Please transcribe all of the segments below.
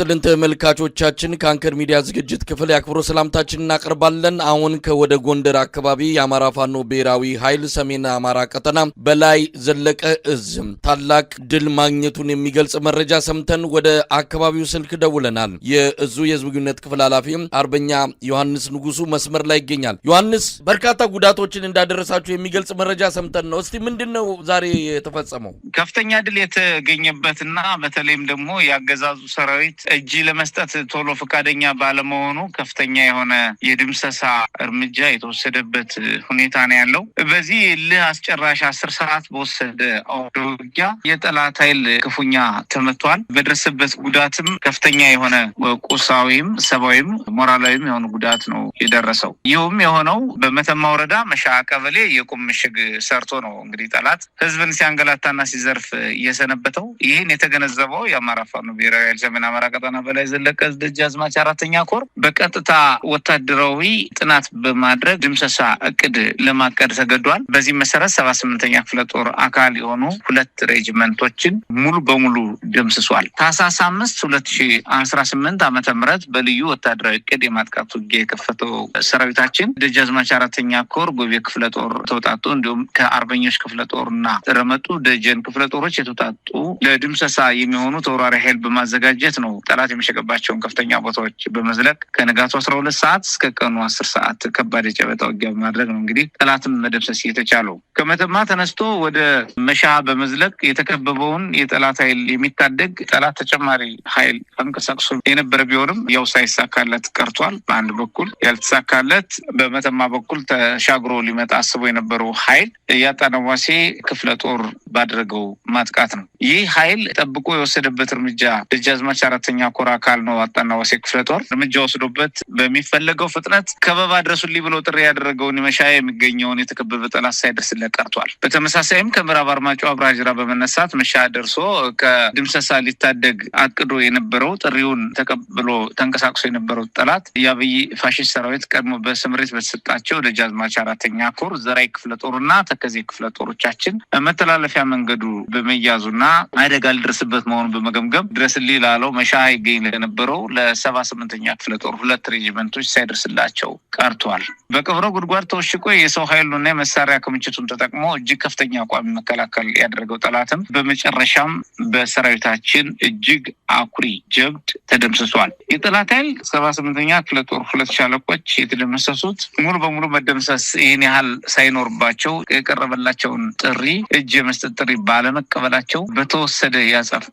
ይስጥልን ተመልካቾቻችን፣ ከአንከር ሚዲያ ዝግጅት ክፍል የአክብሮት ሰላምታችን እናቀርባለን። አሁን ከወደ ጎንደር አካባቢ የአማራ ፋኖ ብሔራዊ ኃይል ሰሜን አማራ ቀጠና በላይ ዘለቀ እዝ ታላቅ ድል ማግኘቱን የሚገልጽ መረጃ ሰምተን ወደ አካባቢው ስልክ ደውለናል። የእዙ የህዝብ ግንኙነት ክፍል ኃላፊ አርበኛ ዮሐንስ ንጉሱ መስመር ላይ ይገኛል። ዮሐንስ፣ በርካታ ጉዳቶችን እንዳደረሳችሁ የሚገልጽ መረጃ ሰምተን ነው። እስቲ ምንድን ነው ዛሬ የተፈጸመው? ከፍተኛ ድል የተገኘበትና በተለይም ደግሞ የአገዛዙ ሰራዊት እጅ ለመስጠት ቶሎ ፈቃደኛ ባለመሆኑ ከፍተኛ የሆነ የድምሰሳ እርምጃ የተወሰደበት ሁኔታ ነው ያለው። በዚህ እልህ አስጨራሽ 10 ሰዓት በወሰደ አውደ ውጊያ የጠላት ኃይል ክፉኛ ተመቷል። በደረሰበት ጉዳትም ከፍተኛ የሆነ ቁሳዊም፣ ሰብአዊም፣ ሞራላዊም የሆኑ ጉዳት ነው የደረሰው። ይህም የሆነው በመተማ ወረዳ መሻ ቀበሌ የቁም ምሽግ ሰርቶ ነው እንግዲህ ጠላት ህዝብን ሲያንገላታና ሲዘርፍ እየሰነበተው። ይህን የተገነዘበው የአማራ ፋኖ ብሔራዊ ኃይል ሰሜን አማራ ቀጠና በላይ ዘለቀ ዕዝ ደጃዝማች አራተኛ ኮር በቀጥታ ወታደራዊ ጥናት በማድረግ ድምሰሳ እቅድ ለማቀድ ተገዷል። በዚህ መሰረት 78ኛ ክፍለ ጦር አካል የሆኑ ሁለት ሬጅመንቶችን ሙሉ በሙሉ ደምስሷል። ታህሳስ 5 2018 ዓመተ ምህረት በልዩ ወታደራዊ እቅድ የማጥቃት ውጊያ የከፈተው ሰራዊታችን ደጃዝማች አራተኛ ኮር ጎቤ ክፍለ ጦር ተውጣጡ፣ እንዲሁም ከአርበኞች ክፍለ ጦርና ረመጡ ደጀን ክፍለ ጦሮች የተውጣጡ ለድምሰሳ የሚሆኑ ተወራሪ ኃይል በማዘጋጀት ነው ጠላት የመሸገባቸውን ከፍተኛ ቦታዎች በመዝለቅ ከንጋቱ 12 ሰዓት እስከ ቀኑ 10 ሰዓት ከባድ የጨበጣ ውጊያ በማድረግ ነው እንግዲህ ጠላትን መደምሰስ የተቻለው። ከመተማ ተነስቶ ወደ መሻ በመዝለቅ የተከበበውን የጠላት ኃይል የሚታደግ ጠላት ተጨማሪ ኃይል አንቀሳቅሶ የነበረ ቢሆንም ያው ሳይሳካለት ቀርቷል። በአንድ በኩል ያልተሳካለት በመተማ በኩል ተሻግሮ ሊመጣ አስቦ የነበረው ኃይል የአጣነዋሴ ክፍለ ጦር ባደረገው ማጥቃት ነው። ይህ ኃይል ጠብቆ የወሰደበት እርምጃ ደጃዝማች አራተኛ ኮር አካል ነው። አጣናዋሴ ክፍለ ጦር እርምጃ ወስዶበት በሚፈለገው ፍጥነት ከበባ ድረሱልኝ ብሎ ጥሪ ያደረገውን መሻ የሚገኘውን የተከበበ ጠላት ሳይደርስለት ቀርቷል። በተመሳሳይም ከምዕራብ አርማጭሆ አብርሃጅራ በመነሳት መሻ ደርሶ ከድምሰሳ ሊታደግ አቅዶ የነበረው፣ ጥሪውን ተቀብሎ ተንቀሳቅሶ የነበረው ጠላት የአብይ ፋሽስት ሰራዊት ቀድሞ በስምሪት በተሰጣቸው ደጃዝማች አራተኛ ኮር ዘራይ ክፍለ ጦርና ተከዜ ክፍለ ጦሮቻችን መተላለፊያ መንገዱ በመያዙና አደጋ ሊደርስበት መሆኑን በመገምገም ድረስልኝ ላለው መሻ ይገኝ ለነበረው ለ78ኛ ክፍለ ጦር ሁለት ሬጅመንቶች ሳይደርስላቸው ቀርቷል። በቀብረ ጉድጓድ ተወሽቆ የሰው ኃይሉና የመሳሪያ ክምችቱን ተጠቅሞ እጅግ ከፍተኛ ቋሚ መከላከል ያደረገው ጠላትም በመጨረሻም በሰራዊታችን እጅግ አኩሪ ጀብድ ተደምስሷል። የጠላት ኃይል 78ኛ ክፍለ ጦር ሁለት ሻለቆች የተደመሰሱት ሙሉ በሙሉ መደምሰስ ይህን ያህል ሳይኖርባቸው የቀረበላቸውን ጥሪ፣ እጅ የመስጠት ጥሪ ባለመቀበላቸው በተወሰደ የአጸፋ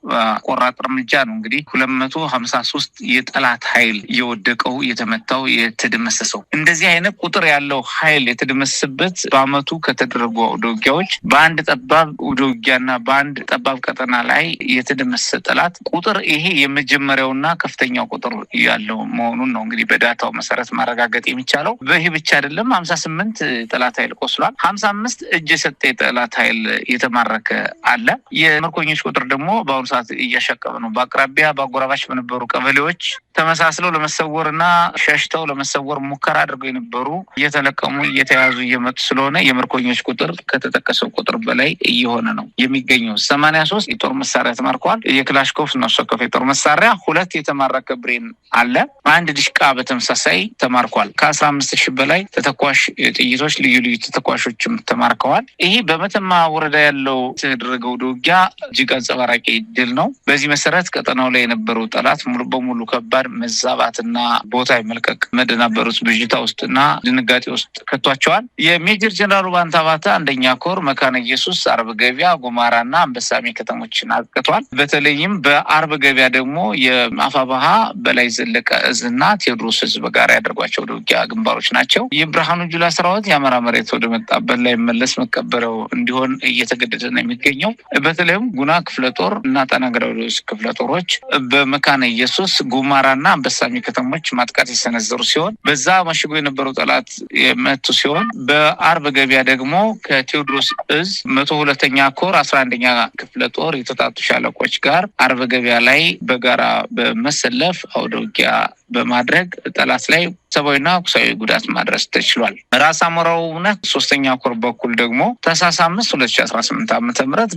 ቆራጥ እርምጃ ነው እንግዲህ 253 የጠላት ኃይል የወደቀው፣ የተመታው፣ የተደመሰሰው። እንደዚህ አይነት ቁጥር ያለው ኃይል የተደመሰሰበት በአመቱ ከተደረጉ አውደ ውጊያዎች በአንድ ጠባብ አውደ ውጊያና በአንድ ጠባብ ቀጠና ላይ የተደመሰሰ ጠላት ቁጥር ይሄ የመጀመሪያውና ከፍተኛው ቁጥር ያለው መሆኑን ነው እንግዲህ በ data ው መሰረት ማረጋገጥ የሚቻለው። በይህ ብቻ አይደለም፣ 58 ጠላት ኃይል ቆስሏል። 55 እጅ የሰጠ የጠላት ኃይል የተማረከ አለ። የምርኮኞች ቁጥር ደግሞ በአሁኑ ሰዓት እያሻቀበ ነው። በአቅራቢያ በአጎራባች በነበሩ ቀበሌዎች ተመሳስለው ለመሰወር እና ሸሽተው ለመሰወር ሙከራ አድርገው የነበሩ እየተለቀሙ እየተያዙ እየመጡ ስለሆነ የምርኮኞች ቁጥር ከተጠቀሰው ቁጥር በላይ እየሆነ ነው የሚገኘው። 83 የጦር መሳሪያ ተማርከዋል። የክላሽኮፍ ነፍስ ወከፍ የጦር መሳሪያ፣ ሁለት የተማረከ ብሬን አለ። አንድ ድሽቃ በተመሳሳይ ተማርኳል። ከ15,000 በላይ ተተኳሽ ጥይቶች፣ ልዩ ልዩ ተተኳሾችም ተማርከዋል። ይሄ በመተማ ወረዳ ያለው የተደረገው ውጊያ እጅግ አንጸባራቂ ድል ነው። በዚህ መሰረት ቀጠናው ላይ የነበረው ጠላት ሙሉ በሙሉ ከባድ መዛባትና ቦታ የመልቀቅ መደናበሩት ብዥታ ውስጥና ድንጋጤ ውስጥ ከቷቸዋል። የሜጀር ጀነራል ውባንተ አባተ አንደኛ ኮር መካነ ኢየሱስ፣ አርብ ገቢያ፣ ጉማራና አንበሳሜ ከተሞችን አጥቅቷል። በተለይም በአርብ ገቢያ ደግሞ የአፋባሃ በላይ ዘለቀ እዝና ቴዎድሮስ እዝ በጋራ ያደርጓቸው ውጊያ ግንባሮች ናቸው። የብርሃኑ ጁላ ሰራዊት የአማራ መሬት ወደ መጣበት ላይ መለስ መቀበሪያው እንዲሆን እየተገደደ ነው የሚገኘው። በተለይም ጉና ክፍለ ጦር እና ጣና ገላውዴዎስ ክፍለ ጦሮች በመካነ ኢየሱስ፣ ጉማራና አንበሳሚ ከተሞች ማጥቃት የሰነዘሩ ሲሆን በዛ መሽጎ የነበረው ጠላት የመቱ ሲሆን፣ በአርብ ገቢያ ደግሞ ከቴዎድሮስ እዝ 102ኛ ኮር 11ኛ ክፍለ ጦር የተውጣጡ ሻለቆች ጋር አርብ ገቢያ ላይ በጋራ በመሰለፍ አውደ ውጊያ በማድረግ ጠላት ላይ ሰብአዊና ቁሳዊ ጉዳት ማድረስ ተችሏል። ራስ አሞራው ውብነህ ሶስተኛ ኮር በኩል ደግሞ ታህሳስ 5 2018 ዓ.ም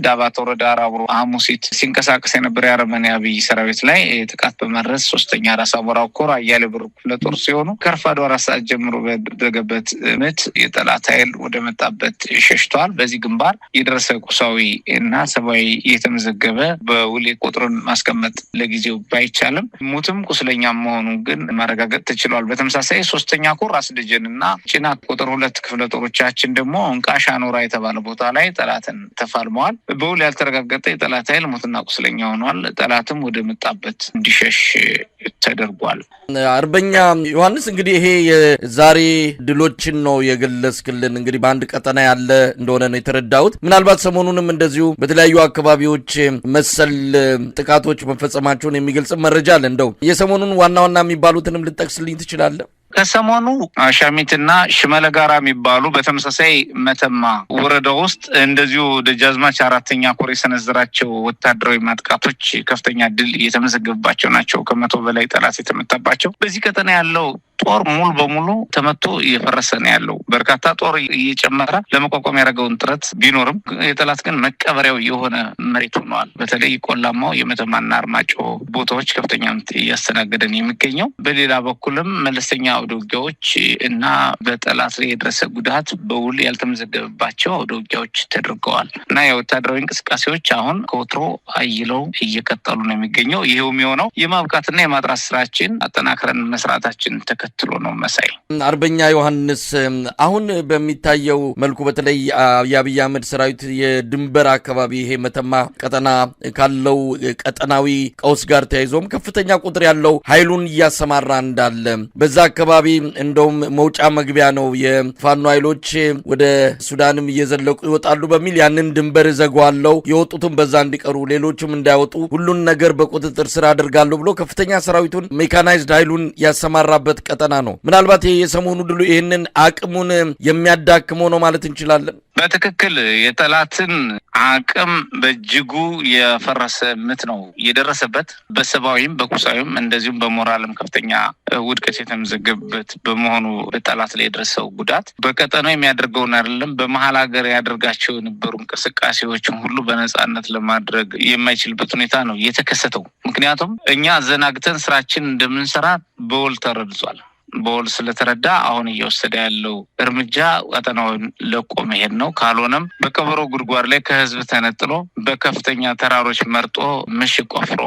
ዳባት ወረዳ አራብሮ ሐሙሲት ሲንቀሳቀስ የነበረ የአረመኔ አብይ ሰራዊት ላይ ጥቃት በማድረስ ሶስተኛ ራስ አሞራው ኮር አያሌው ብሩ ክፍለ ጦር ሲሆኑ ከረፋዱ 4 ሰዓት ጀምሮ በተደረገበት ምት የጠላት ኃይል ወደ መጣበት ሸሽቷል። በዚህ ግንባር የደረሰ ቁሳዊ እና ሰብአዊ የተመዘገበ በውል ቁጥሩን ማስቀመጥ ለጊዜው ባይቻልም ሙትም ቁስለኛ መሆኑ ግን ማረጋገጥ ተችሏል። በተመሳሳይ ሶስተኛ ኮር ራስ ደጀን እና ጭና ቁጥር 2 ክፍለ ጦሮቻችን ደግሞ እንቃሻ ኖራ የተባለ ቦታ ላይ ጠላትን ተፋልመዋል። በውል ያልተረጋገጠ የጠላት ኃይል ሙትና ቁስለኛ ሆኗል። ጠላትም ወደ መጣበት እንዲሸሽ ተደርጓል። አርበኛ ዮሐንስ፣ እንግዲህ ይሄ የዛሬ ድሎችን ነው የገለጽክልን። እንግዲህ በአንድ ቀጠና ያለ እንደሆነ ነው የተረዳሁት። ምናልባት ሰሞኑንም እንደዚሁ በተለያዩ አካባቢዎች መሰል ጥቃቶች መፈጸማቸውን የሚገልጽ መረጃ አለ። እንደው የሰሞኑን ዋና ዋና የሚባሉትንም ልጠቅስልኝ ትችላለህ? ከሰሞኑ አሻሚትና ሽመለ ጋራ የሚባሉ በተመሳሳይ መተማ ወረዳ ውስጥ እንደዚሁ ደጃዝማች አራተኛ ኮር የሰነዘራቸው ወታደራዊ ማጥቃቶች ከፍተኛ ድል እየተመዘገበባቸው ናቸው። 100 በላይ ጠላት የተመታባቸው። በዚህ ቀጠና ያለው ጦር ሙሉ በሙሉ ተመቶ እየፈረሰ ነው ያለው። በርካታ ጦር እየጨመረ ለመቋቋም ያደረገውን ጥረት ቢኖርም የጠላት ግን መቀበሪያው የሆነ መሬት ሆኗል። በተለይ ቆላማው የመተማና አርማጭሆ ቦታዎች ከፍተኛ ምት እያስተናገደ ነው የሚገኘው። በሌላ በኩልም መለስተኛ አውደ ውጊያዎች እና በጠላት ላይ የደረሰ ጉዳት በውል ያልተመዘገበባቸው አውደ ውጊያዎች ተደርገዋል እና የወታደራዊ እንቅስቃሴዎች አሁን ከወትሮ አይለው እየቀጠሉ ነው የሚገኘው። ይሄው የሚሆነው የማብቃትና የማጥራት ስራችን አጠናክረን መስራታችን ተከትሎ ነው። መሳይ፣ አርበኛ ዮሐንስ፣ አሁን በሚታየው መልኩ በተለይ የአብይ አህመድ ሰራዊት የድንበር አካባቢ ይሄ መተማ ቀጠና ካለው ቀጠናዊ ቀውስ ጋር ተያይዞም ከፍተኛ ቁጥር ያለው ኃይሉን እያሰማራ እንዳለ፣ በዛ አካባቢ እንደውም መውጫ መግቢያ ነው፣ የፋኖ ኃይሎች ወደ ሱዳንም እየዘለቁ ይወጣሉ በሚል ያንን ድንበር እዘጋዋለሁ፣ የወጡትም በዛ እንዲቀሩ ሌሎችም እንዳይወጡ ሁሉን ነገር በቁጥጥር ስር አደርጋለሁ ብሎ ከፍተኛ ሰራዊቱን ሜካናይዝድ ኃይሉን ያሰማራበት ቀጠና ነው። ምናልባት ይሄ የሰሞኑ ድሉ ይህንን አቅሙን የሚያዳክመው ነው ማለት እንችላለን። በትክክል የጠላትን አቅም በእጅጉ የፈረሰ ምት ነው የደረሰበት። በሰብአዊም በቁሳዊም እንደዚሁም በሞራልም ከፍተኛ ውድቀት የተመዘገበበት በመሆኑ በጠላት ላይ የደረሰው ጉዳት በቀጠናው የሚያደርገውን አይደለም፣ በመሀል ሀገር ያደርጋቸው የነበሩ እንቅስቃሴዎችን ሁሉ በነጻነት ለማድረግ የማይችልበት ሁኔታ ነው የተከሰተው። ምክንያቱም እኛ አዘናግተን ስራችን እንደምንሰራ በውል ተረድቷል። በውል ስለተረዳ አሁን እየወሰደ ያለው እርምጃ ቀጠናውን ለቆ መሄድ ነው። ካልሆነም በቀበሮ ጉድጓድ ላይ ከህዝብ ተነጥሎ በከፍተኛ ተራሮች መርጦ ምሽግ ቆፍሮ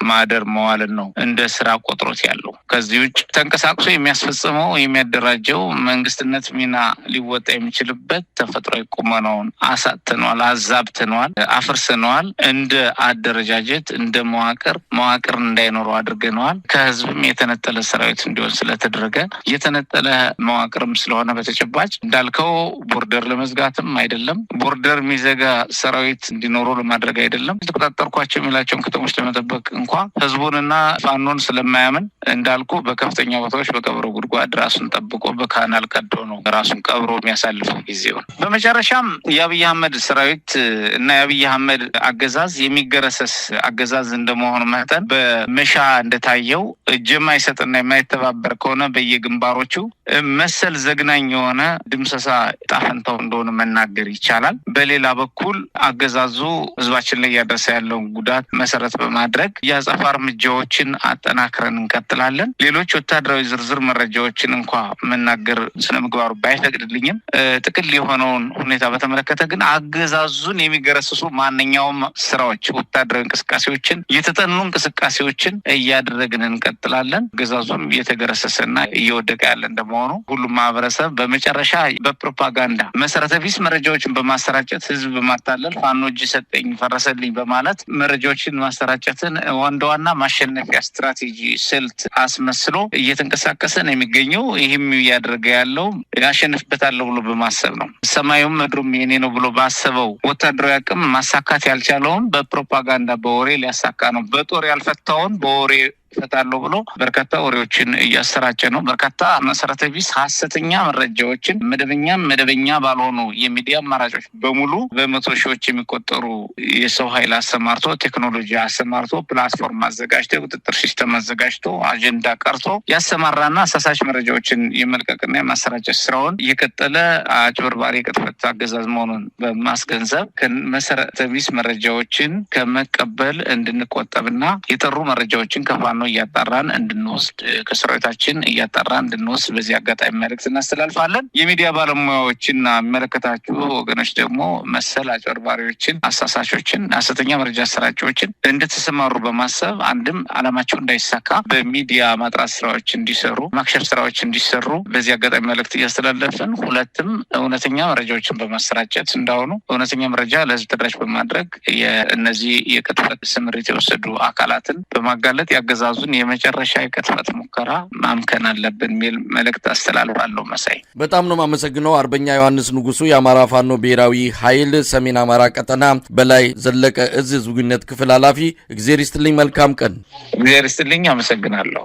ማደር መዋልን ነው እንደ ስራ ቆጥሮት ያለው። ከዚህ ውጭ ተንቀሳቅሶ የሚያስፈጽመው የሚያደራጀው መንግስትነት ሚና ሊወጣ የሚችልበት ተፈጥሯዊ ቁመናውን አሳጥተነዋል፣ አዛብተነዋል፣ አፍርሰነዋል። እንደ አደረጃጀት እንደ መዋቅር መዋቅር እንዳይኖረው አድርገነዋል። ከህዝብም የተነጠለ ሰራዊት እንዲሆን ስለተደረገ የተነጠለ መዋቅርም ስለሆነ በተጨባጭ እንዳልከው border ለመዝጋትም አይደለም፣ border የሚዘጋ ሰራዊት እንዲኖረው ለማድረግ አይደለም፣ የተቆጣጠርኳቸው የሚላቸውን ከተሞች ለመጠበቅ እንኳ ህዝቡንና ፋኖን ስለማያምን እንዳልኩ በከፍተኛ ቦታዎች በቀብሮ ጉድጓድ ራሱን ጠብቆ በ canal ቀዶ ነው ራሱን ቀብሮ የሚያሳልፈው ጊዜውን። በመጨረሻም የአብይ አህመድ ሰራዊት እና የአብይ አህመድ አገዛዝ የሚገረሰስ አገዛዝ እንደመሆኑ መጠን በመሻ እንደታየው እጅ የማይሰጥና የማይተባበር ከሆነ በየግንባሮቹ መሰል ዘግናኝ የሆነ ድምሰሳ ጣፈንታው እንደሆነ መናገር ይቻላል። በሌላ በኩል አገዛዙ ህዝባችን ላይ እያደረሰ ያለውን ጉዳት መሰረት በማድረግ የአጸፋ እርምጃዎችን አጠናክረን እንቀጥላለን። ሌሎች ወታደራዊ ዝርዝር መረጃዎችን እንኳ መናገር ስነምግባሩ ባይፈቅድልኝም ጥቅል የሆነውን ሁኔታ በተመለከተ ግን አገዛዙን የሚገረስሱ ማንኛውም ስራዎች፣ ወታደራዊ እንቅስቃሴዎችን፣ የተጠኑ እንቅስቃሴዎችን እያደረግን እንቀጥላለን። አገዛዙም እየተገረሰሰና እየወደቀ ያለ እንደመሆኑ ሁሉም ማህበረሰብ በመጨረሻ በፕሮፓጋንዳ መሰረተ ቢስ መረጃዎችን በማሰራጨት ህዝብ በማታለል ፋኖ እጅ ሰጠኝ ፈረሰልኝ በማለት መረጃዎችን ማሰራጨትን እንደ ዋና ማሸነፊያ ስትራቴጂ ስልት አስመስሎ እየተንቀሳቀሰ ነው የሚገኘው። ይህም እያደረገ ያለው ያሸንፍበታለሁ ብሎ በማሰብ ነው። ሰማዩም ምድሩም የኔ ነው ብሎ ባሰበው ወታደራዊ አቅም ማሳካት ያልቻለውን በፕሮፓጋንዳ በወሬ ሊያሳካ ነው። በጦር ያልፈታውን በወሬ እፈታለሁ ብሎ በርካታ ወሬዎችን እያሰራጨ ነው። በርካታ መሰረተ ቢስ ሀሰተኛ መረጃዎችን መደበኛ መደበኛ ባልሆኑ የሚዲያ አማራጮች በሙሉ በመቶ ሺዎች የሚቆጠሩ የሰው ኃይል አሰማርቶ፣ ቴክኖሎጂ አሰማርቶ፣ platform አዘጋጅቶ፣ የቁጥጥር system አዘጋጅቶ፣ አጀንዳ ቀርቶ ያሰማራና አሳሳች መረጃዎችን የመልቀቅና የማሰራጨት ስራውን የቀጠለ አጭበርባሪ የቅጥፈት አገዛዝ መሆኑን በማስገንዘብ መሰረተ ቢስ መረጃዎችን ከመቀበል እንድንቆጠብና የጠሩ መረጃዎችን ከፋኖ እያጣራን እንድንወስድ፣ ከሰራዊታችን እያጣራን እንድንወስድ በዚህ አጋጣሚ መልእክት እናስተላልፋለን። የሚዲያ ባለሙያዎችና የሚመለከታችሁ ወገኖች ደግሞ መሰል አጭበርባሪዎችን፣ አሳሳቾችን፣ ሀሰተኛ መረጃ አሰራቂዎችን እንደተሰማሩ በማሰብ አንድም አላማቸው እንዳይሳካ በሚዲያ ማጥራት ስራዎች እንዲሰሩ፣ ማክሸፍ ስራዎች እንዲሰሩ በዚህ አጋጣሚ መልእክት እያስተላለፍን፣ ሁለትም እውነተኛ መረጃዎችን በማሰራጨት እንዳሁኑ እውነተኛ መረጃ ለህዝብ ተደራሽ በማድረግ የእነዚህ የቅጥፈት ስምሪት የወሰዱ አካላትን በማጋለጥ ያገዛዙን የመጨረሻ የቅጥፈት ሙከራ ማምከን አለብን የሚል መልእክት አስተላልፋለሁ። መሳይ፣ በጣም ነው የማመሰግነው። አርበኛ ዮሐንስ ንጉሱ፣ የአማራ ፋኖ ብሔራዊ ኃይል ሰሜን አማራ ቀጠና በላይ ዘለቀ እዝ ህዝብ ግንኙነት ክፍል ኃላፊ፣ እግዜር ይስጥልኝ። መልካም ቀን። እግዜር ይስጥልኝ። አመሰግናለሁ።